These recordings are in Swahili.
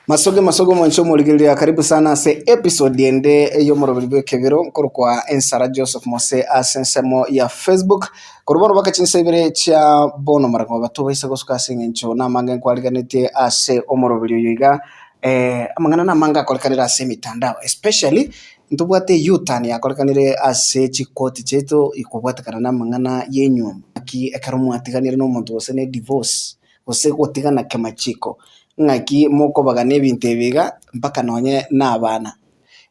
Masoge masoge omwancho omorigereria karibu sana ase episode ende y'omoroberi bw'ekebero nkorokwa Ensara Joseph Mose ase ensemo ya Facebook. Korwa bono baka chinsa ibere chia bono maragoba tobaisa gosuka ase eng'encho namange nkwariganetie ase omoroberi oyo iga amang'ana namange akorekanire ase emitandao especially ntobwate U-turn yakorekanire ase chikoti chiaito kobwatekana namang'ana y'enywomo. Naki ekero mwatiganire na omonto gose ne divorce gose gotigana kemachiko, ng'aki mokobagana ebinto ebi iga mpaka nonye na abana.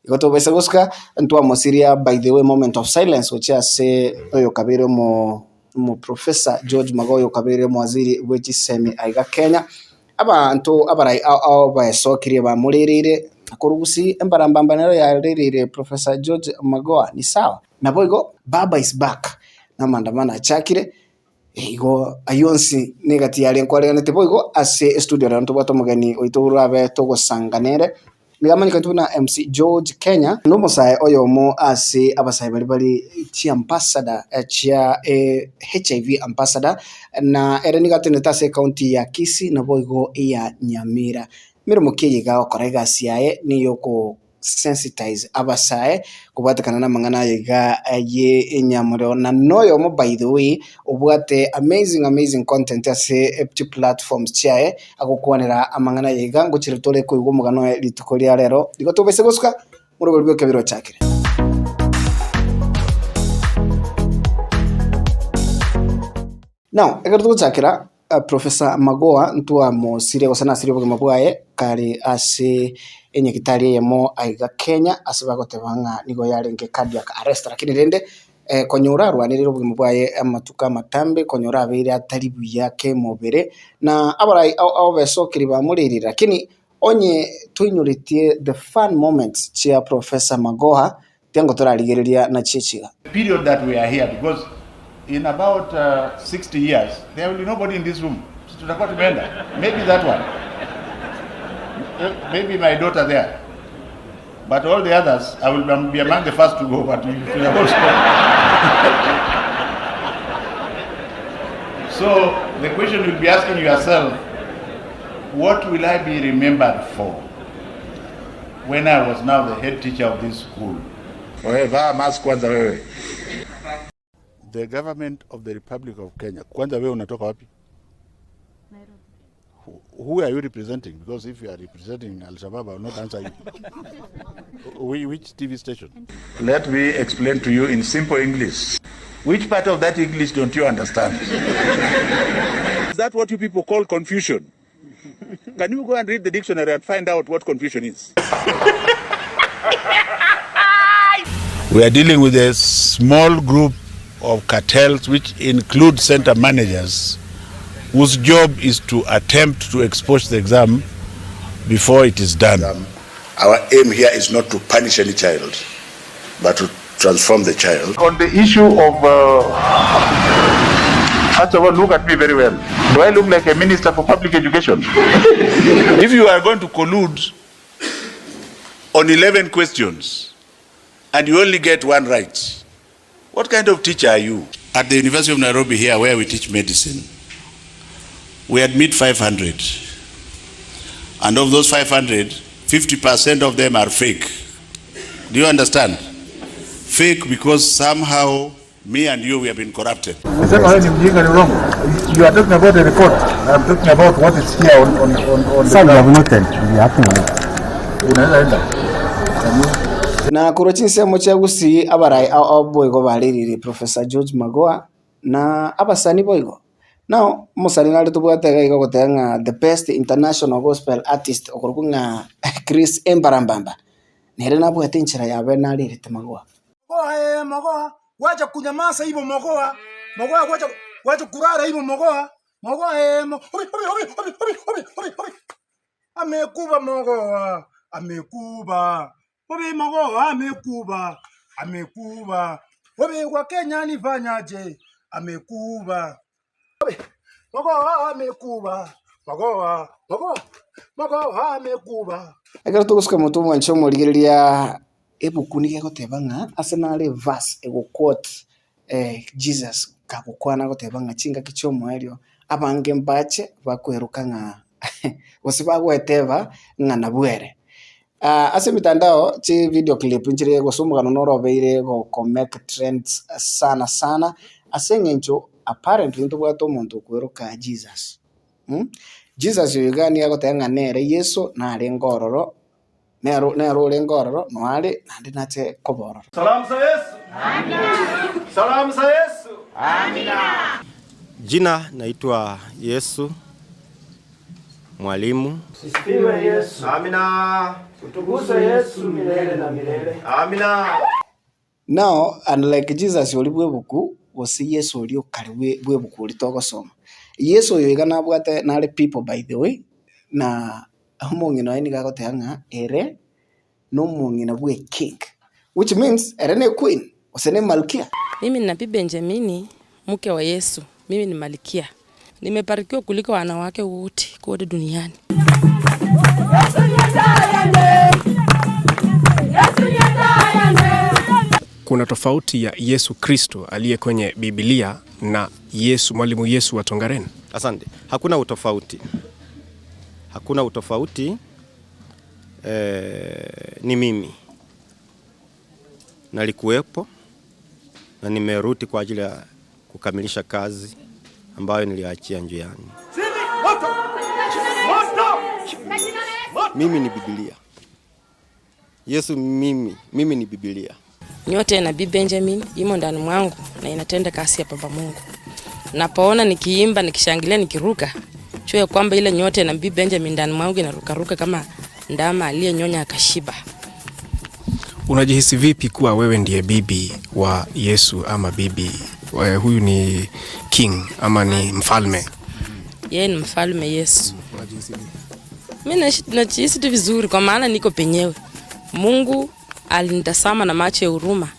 Igo tobaisa gosuka, ntwamosiria by the way moment of silence gochia ase oyokabeire omo omoprofessor George Magoha okabeire omowaziri bwe chisemi aiga Kenya, abanto abarai ao ao baesokirie bamorereire, na korwa gusii embarambamba nero yarereire Professor George Magoha ni sawa. Naboigo baba is back, na amaandamano achakire. Igo ayio onsi negati yaria nkwareganete boigo ase estudio rero ntobwate omogeni oito orabe togosanga nere, nigo amanyekanete buna MC George Kenya, nomosae oyomo ase abasae baria bare chiambassador chia HIV ambassador, na ere nigo atenenete ase ecounty ya Kisii naboigo eya Nyamira. Emeremo ki eye iga agokora egasi yaye neyoko sensitize abasae kobwatekana namang'ana aya iga ye enyamorero na noyomo by the way obwate amazing amazing content ase chiplatforms chiaye agokwanera amang'ana aya iga ngochire tore koigwa omogano oye rituko ria rero igo tobaise gosuka morobori bw'ekebiro ochakire. Now, ekero togochakera Professor Magoha ntwamosirie gose nasirie obogima bwaye kare ase enyagitari eyemo aiga Kenya ase bagoteba ng'a nigo yarenge cardiac arrest lakini rende konya orarwanerere obogima bwaye amatuko amatambe konya orabeire atari buya kemobere na abarai ao ao besokeri bamorereire lakini onye toinyoretie the fun moments chia Professor Magoha tiango torarigereria nachio echiga. Period that we are here because in about 60 years there will be nobody in this room. Tutakuwa tumeenda. Maybe that one. Maybe my daughter there. But all the others, I will be among the first to go, but you have also. So the question you'll be asking yourself, what will I be remembered for when I was now the head teacher of this school? Wewe vaa mask kwanza wewe. The government of the Republic of Kenya. Kwanza wewe unatoka wapi? Nairobi. Who are you representing? Because if you are representing Al Shabaab, I will not answer you. Which TV station? Let me explain to you in simple English. Which part of that English don't you understand? Is that what you people call confusion? Can you go and read the dictionary and find out what confusion is? We are dealing with a small group of cartels which include center managers whose job is to attempt to expose the exam before it is done. Our aim here is not to punish any child, but to transform the child. On the issue of, first of all, look at me very well. Do I look like a minister for public education? If you are going to collude on 11 questions and you only get one right, what kind of teacher are you? At the University of Nairobi here, where we teach medicine, we admit 500. And of those 500, 50% of them are fake. Do you understand? Fake because somehow me and you, we have been corrupted. Sema wewe ni mjinga ni wrong. You are talking about the report. I'm talking about what is here on the Some have noted. We are acting on it. Unaweza enda. Na korwa chinsemo chia Gusii abarai ao ao boigo barereire Professor George Magoha na abasani boigo. Now omosani nare tobwate iga iga ogoteba ng'a the best international gospel artist okorokwa ng'a Chris Embarambamba, nere nabwate enchera yabe narerete Magoha. Mogoa eh, Mogoa, wacha kunyamaza hivyo Mogoa. Mogoa wacha wacha kurara hivyo Mogoa. Mogoa eh, mo obi obi obi obi obi obi obi obi. Amekuba Mogoa, amekuba. Obi Mogoa amekuba, amekuba. Obi kwa Kenya nifanyaje? Amekuba. Obi Mogoa amekuba. Mogoa, Mogoa, Mogoa amekuba. Ekero togosuka motwe omwancha omorigereria ebuku nigo egoteba ng'a ase nare everse egoquote Jesus kagokwana agoteba ng'a chingaki chia omoerio abange mbache bakoeruka ng'a Gose bagoeteba ng'a nabwo ere. Ase emitandao chi video clip nchire gose omogano noro obeire goko make trends sana sana ase eng'encho apparently ntobwate omonto okweroka Jesus. Jesus oyo iga nigo agoteba ng'a nere Yeso narenge ororo, nero nere orenge ororo noare naende nache koba ororo. Salamu za Yesu. Salamu za Yesu. Jina naitwa Yesu Mwalimu. Sifiwe Yesu. Amina. Utukuzwe Yesu milele na milele. Amina. Now, unlike Jesus oria bwa ebuku, gose Yeso oria okare bwe bwa ebuku oria togosoma, Yeso oyo iga nabwate nare people by the way, na omong'ina oye nigo agoteba ng'a ere na omong'ina bwa eking, which means ere na equeen gose na emalkia. Mimi ni Nabii Benjamini, mke wa Yesu. Mimi ni malikia. Nimebarikiwa kuliko wanawake wote kote duniani. Kuna tofauti ya Yesu Kristo aliye kwenye Biblia na Yesu Mwalimu Yesu wa Tongaren? Asante. Hakuna utofauti. Hakuna utofauti. Ni mimi nalikuwepo na nimerudi kwa ajili ya kukamilisha kazi ambayo niliachia njiani. Moto! Moto! Mimi ni Biblia. Yesu mimi ni Biblia. Nyote ya Nabii Benjamin imo ndani mwangu na inatenda kazi ya Baba Mungu. Napoona nikiimba, nikishangilia, nikiruka, jua ya kwamba ile nyota ya Nabii Benjamin ndani mwangu inarukaruka kama ndama aliyenyonya akashiba. Unajihisi vipi kuwa wewe ndiye bibi wa Yesu ama bibi huyu ni king ama ni mfalme? Yeye ni mfalme Yesu. Mimi najihisi tu vizuri kwa maana niko penyewe. Mungu alinitazama na macho ya huruma,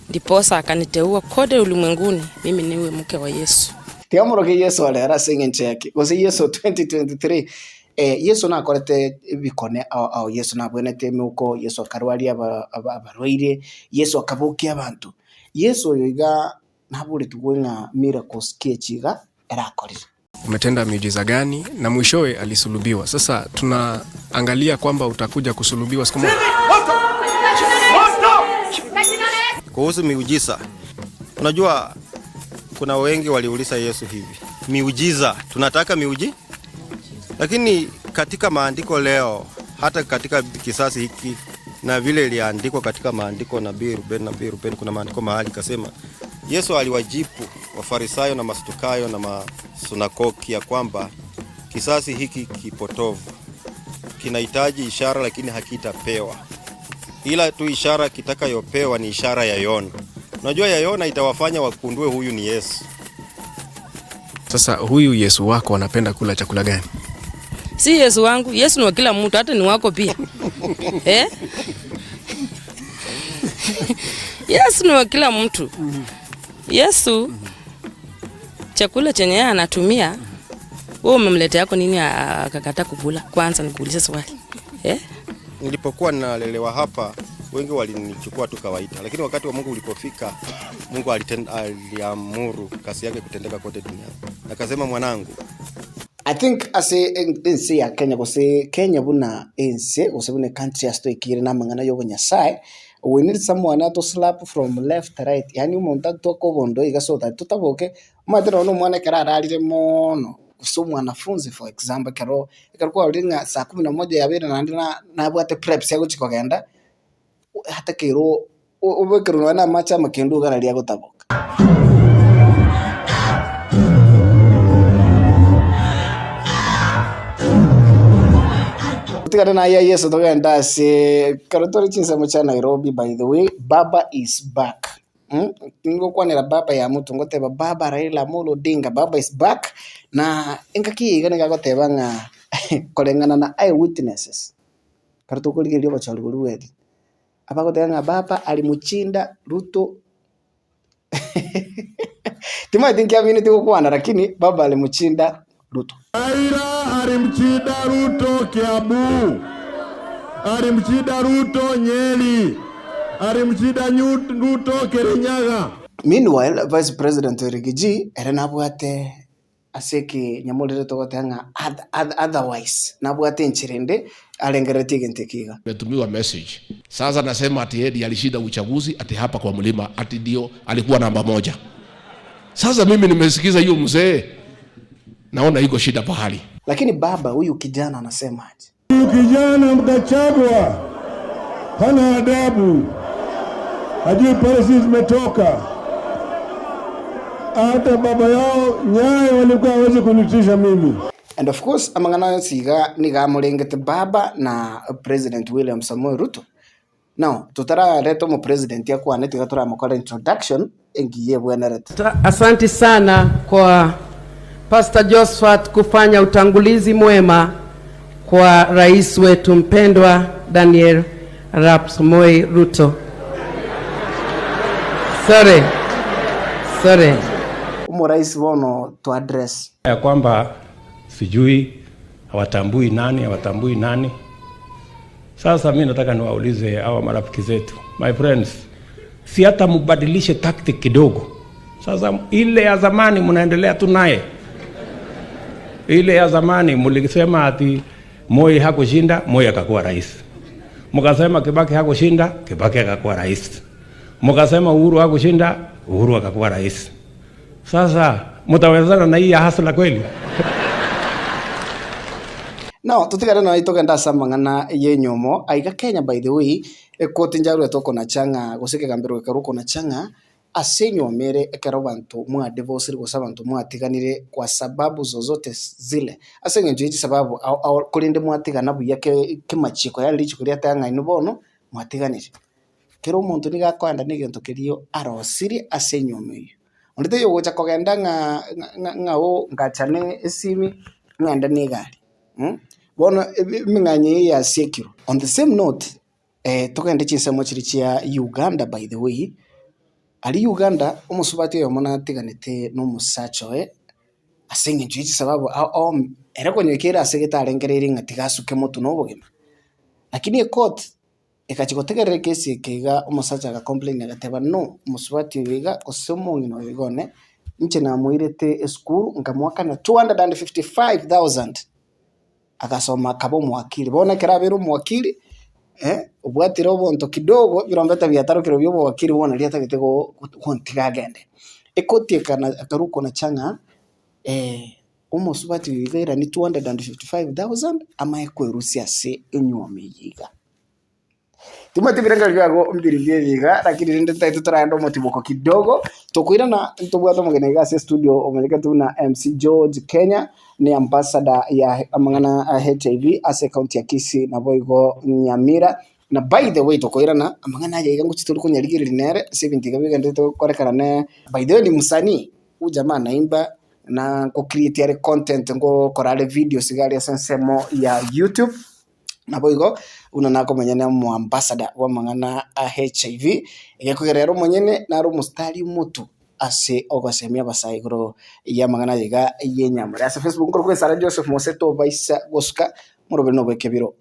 ndiposa akaniteua kote ulimwenguni mimi niwe mke wa Yesu. Tiga omoroke Yeso arere ase eng'encho yake, gose Yeso 2023, Yeso nakorete ebikone ao ao, Yeso nabwenete emeuko, Yeso akarwaria abarwaire, Yeso akabokia abanto. Yeso oyo iga naboretigwe ng'a miracles ki echi iga erakorire. Umetenda miujiza gani? Na mwishowe alisulubiwa. Sasa tunaangalia kwamba utakuja kusulubiwa siku moja. Moto! Moto! Kuhusu miujiza, unajua kuna wengi waliuliza Yesu hivi, miujiza, tunataka miuji, lakini katika maandiko leo, hata katika kisasi hiki na vile iliandikwa katika maandiko, nabii Ruben, nabii Ruben, kuna maandiko mahali kasema Yesu aliwajibu Wafarisayo na Masadukayo na masunagogi ya kwamba kisasi hiki kipotovu kinahitaji ishara, lakini hakitapewa, ila tu ishara kitakayopewa ni ishara ya Yona. Unajua ya Yona itawafanya wakundue huyu ni Yesu. Sasa huyu Yesu wako anapenda kula chakula gani? Si Yesu wangu, Yesu ni wa kila mtu, hata ni wako pia. Eh? Yesu ni wa kila mtu. Yesu chakula chenye yeye anatumia, wewe umemletea yako nini akakataa kukula? Kwanza nikuulize swali. Eh? Nilipokuwa nalelewa hapa, wengi walinichukua tu kawaida, lakini wakati wa Mungu ulipofika, Mungu aliamuru kazi yake kutendeka kote duniani. Akasema, mwanangu, I think ase ense ya Kenya gose Kenya buna ense gose buna country ase toikire na amang'ana ya obonyasaye, we need someone to slap from left right, yaani omonto atoke obondo iga so that totaboke, omanyete nonye na omwana ekero ararire mono, gose omwanafunzi for example ekero ekero kwarorire ng'a saa kumi na moja yabeire naende nabwate preps agochi kogenda, atakeire obekerwe nonye na amache amakendu iga naria agotaboka. Tigana na ya Yesu togenda ase ekero tore chinsemo chia Nairobi by the way, Baba is back. Ngokwanera baba ya mutu ngoteba baba Raila Amolo Odinga, baba is back na engaki iga niga agoteba ng'a koreng'ana na eyewitnesses ekero tokorigereria obochori boria bweri abagoteba ng'a baba alimchinda Ruto timaeti nkiamineti gokwana lakini baba alimchinda Ruto. Raila alimchinda Ruto Kiambu, alimchinda Ruto Nyeri, alimchinda Ruto Kirinyaga. Meanwhile, Vice President Riggy G ere nabwate Ase ekenyamorero togoteba ng'a otherwise nabwate enchera ende arengereretie egento eke iga. Nimetumiwa message sasa, nasema ati yeye alishinda uchaguzi ati hapa kwa mlima ati ndio alikuwa namba moja. Sasa mimi nimesikiza hiyo mzee, naona iko shida pahali. Lakini baba huyu kijana anasemaje? Huyu kijana Gachagua hana adabu, hajui pale sisi tumetoka. Hata baba yao Nyayo walikuwa hawezi kunitisha mimi. And of course amang'ana yonsi iga nigo amorengete baba na President William Samoei Ruto. Now totarareta omopresident akwane tiga toramokora introduction engiya ebwenerete. Asante sana kwa Pastor Josephat kufanya utangulizi mwema kwa rais wetu mpendwa Daniel Arap Samoei Ruto. Sorry. Sorry. Omorais bono to address. Ya kwamba sijui hawatambui nani, hawatambui nani. Sasa mi nataka niwaulize hawa marafiki zetu, my friends, si hata mubadilishe tactic kidogo. Sasa ile ya zamani mnaendelea tu naye, ile ya zamani mlisema ati Moi hakushinda, Moi akakuwa rais. Mkasema Kibaki hakushinda, Kibaki akakuwa rais. Mkasema Uhuru hakushinda, Uhuru akakuwa rais. Sasa mtawezana na hii ya hustler kweli? No totigare nonya togende ase amang'ana ya enyomo aiga Kenya by the way, ekoti njarwete okonacha ng'a gose ekegambero gekarwa okonacha ng'a ase enyomo ere ekero abanto mwadivosire gose abanto mwatiganire kwa sababu zozote zile, ase eng'encho ya chisababu ao ao korende mwatigana buya kemachiko yaani richiko riateba ng'a inwe bono mwatiganire. Kera omonto nigo akoenda na egento keria arosirie ase enyomo eywo. Onde taiyo ogocha kogenda ng'a ng'a ng'a oo ngachane esimi ng'ende na egari. Bono emeng'anyo eye yasiekirwe. On the same note, togende chinsemo chiria chia Uganda by the way, aria Uganda omosubati oyomo natiganete na omosacha oye, ase eng'encho ya chisababu ao ao ere konyoika ere ase getarengereire ng'a tiga asuke motwe na obogima. Lakini ecourt ekachia gotegerera ekesi eke iga omosacha aga complain agateba no, omosubati oyo iga gose omong'ina oyo iga one, inche namoirete esukuru nkamoakana 255,000 agasoma akaba omowakili. Bono ekero abeire omowakili, obwatire obonto kidogo ebirombeta biatarokire bia obowakili bono riria atagete gontiga agende. Ekoti ekana ekarwa konacha ng'a omosubati oyo iga airanie 255,000 amaye kwerusia ase enywomo eye iga. Timanyeti ebirengererio biago mbiri ebi iga, lakini rende ntagete toraende omotiboko kidogo, tokoirana ntobwate omogeni iga ase estudio omanyekete buna MC George Kenya, ni ambassador ya amang'ana a HIV ase ecounty ya Kisii naboigo Nyamira. Na by the way tokoirana, amang'ana aya iga ngochi tori konyarigereria nere, ase ebinto iga bigenderete gokorekana ne by the way ni msanii, huyu jamaa anaimba na nko create are content ngokora are videos iga aria ase ensemo ya YouTube. Naboigo, buna nakomenya na omoambassador bwa amang'ana a HIV, egekogera ere omonyene nare omostari omotu ase ogosemia abasae igoro ya amang'ana aya iga ya enyamore. Ase Facebook nkorokwa Esara Joseph Mose tobaisa gosuka, moroberi na obwekebiro.